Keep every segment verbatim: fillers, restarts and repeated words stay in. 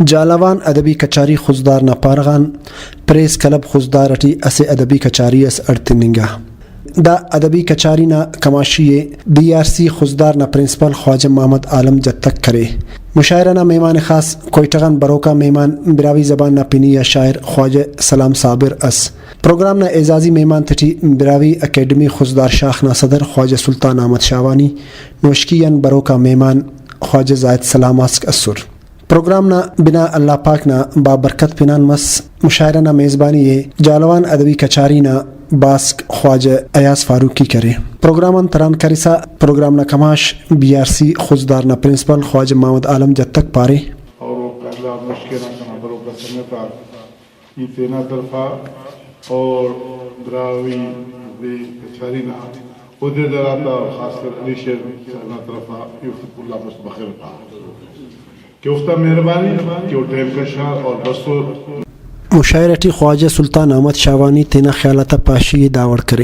جھالاوان ادبی کچاری خضدار نا پارہ غان پریس کلب خضدار اٹی اسہ ادبی کچاری اس اڈتننگا۔ دا ادبی کچاری نا کماشی ءِ بی آر سی خضدار نا پرنسپل خواجہ محمد عالم جتک کرے۔ مشاعرہ نا مہمان خاص کوئٹہ غان بروکا مہمان براہوئی زبان نا پنی آ شاعر خواجہ سلام صابر ئس۔ پروگرام نا اعزازی مہمان تیٹی براہوئی اکیڈمی خضدار شاخ نا صدر خواجہ سلطان احمد شاہوانی، نوشکی آن بروکا مہمان خواجہ زاہد سلام آسک ئسر۔ پروگرام نا بناء اللہ پاک نا بابرکت پن آن مس۔ مشاعرہ نا میزبانی ءِ جھالاوان ادبی کچاری نا باسک خواجہ ایاز فاروقی کرے۔ پروگرام آن تران کرسا پروگرام نا کماش بی آر سی خضدار نا پرنسپل خواجہ محمد عالم جتک پارے۔ اور وہ پہلا مشکل ہے کہ نمبر وہ پسند تھا۔ ای تینا طرفا اور براہوئی ادبی کچاری نا عہدیدار آتا اور خاص کر علی شیر صاحب نا طرفا ای اوفتے کل آن مست بخیر پا کہ اوفتا مہربانی کہ او ٹائم کشا اور بسر۔ مشاعرہ ٹی خواجہ سلطان احمد شاہوانی تینا خیال آتا پاشی ءِ داوڑ کرے۔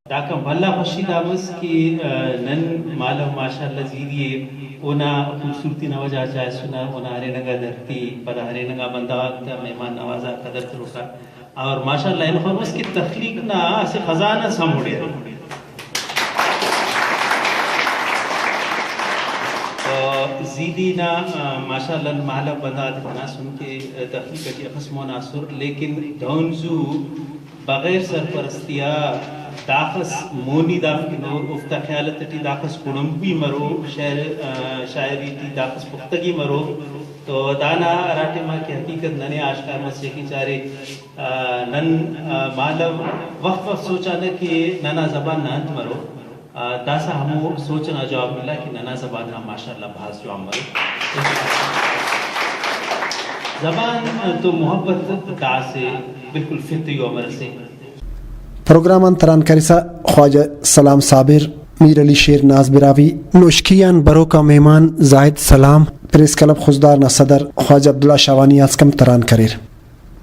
داکان بھلا خوشی دا مس کہ، آ، نن مالو ماشاءاللہ زیری ءِ اونا خوبصورتی نا وجہ چائسنہ، اونا ہرینگا دھرتی، پدا ہرینگا بندغ آک تا مہمان نوازا قدر تروکا۔ اور ماشاءاللہ اینو خبر مس کہ تخلیق نا اسہ خزانہ اس ہموڑے ارے۔ تو زیدی نا، آ، ماشاءاللہ مالو بندغ آتے خناسن کہ تخلیق ٹی اخس مون آ اسر، لیکن دہن زو بغیر سرپرستی آ داخس مونی دافک انو، اوفتا خیال اتٹی داخس کڑمبی مرو، شعر، آ، شاعری ٹی داخس پختگی مرو۔ تو دانا ہرا ٹائما کہ حقیقت ننے آشکار مسے کہ چارے، آ، نن، آ، مالو وخت وخت سوچانہ کہ ننا زبان نا انت مرو۔ آ، داسہ ہمو سوچ ئنا جواب ملا کہ ننا زبان نا ماشاءاللہ بھاز جوان مرو۔ زبان تو محبت دا اسہ بالکل فطری امر اسے۔ پروگرام آن تران کرسا خواجہ سلام صابر، میر علی شیر ناز براہوئی، نوشکی آن بروکا مہمان زاہد سلام، پریس کلب خضدار نا صدر خواجہ عبداللہ شاہوانی آسک ہم تران کریر۔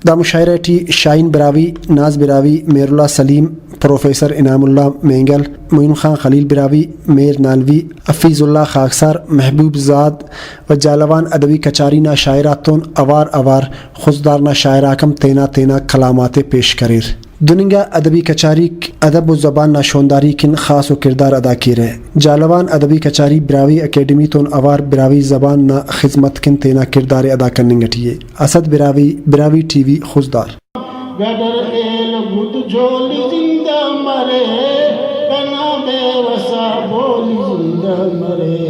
دا مشاعرہ ٹی شاہین براہوئی، ناز براہوئی، مہراللہ سلیم، پروفیسر انعام اللہ مینگل، معین خان خلیل براہوئی، مہر نالوی، حفیظ اللہ خاکسار، محبوب زاد و جھالاوان ادبی کچاری نا شاعر آتون اوار اوار خضدار نا شاعر آک ہم تینا تینا کلام آتے پیش کریر۔ دن انگا ادبی کچاریک ادب و زبان نا شونداری کن خاص و کڑدار ادا کیرہ۔ جھالاوان ادبی کچاری براہوئی اکیڈمی تون اوار براہوئی زبان نا خذمت کن تینا کڑدار ءِ ادا کننگ اٹی ءِ۔ اسد براہوئی، براہوئی ٹی وی، خضدار۔ گڈر ایلو گد جولی زندہ مرے، کنا بے وسا بولی زندہ مرے۔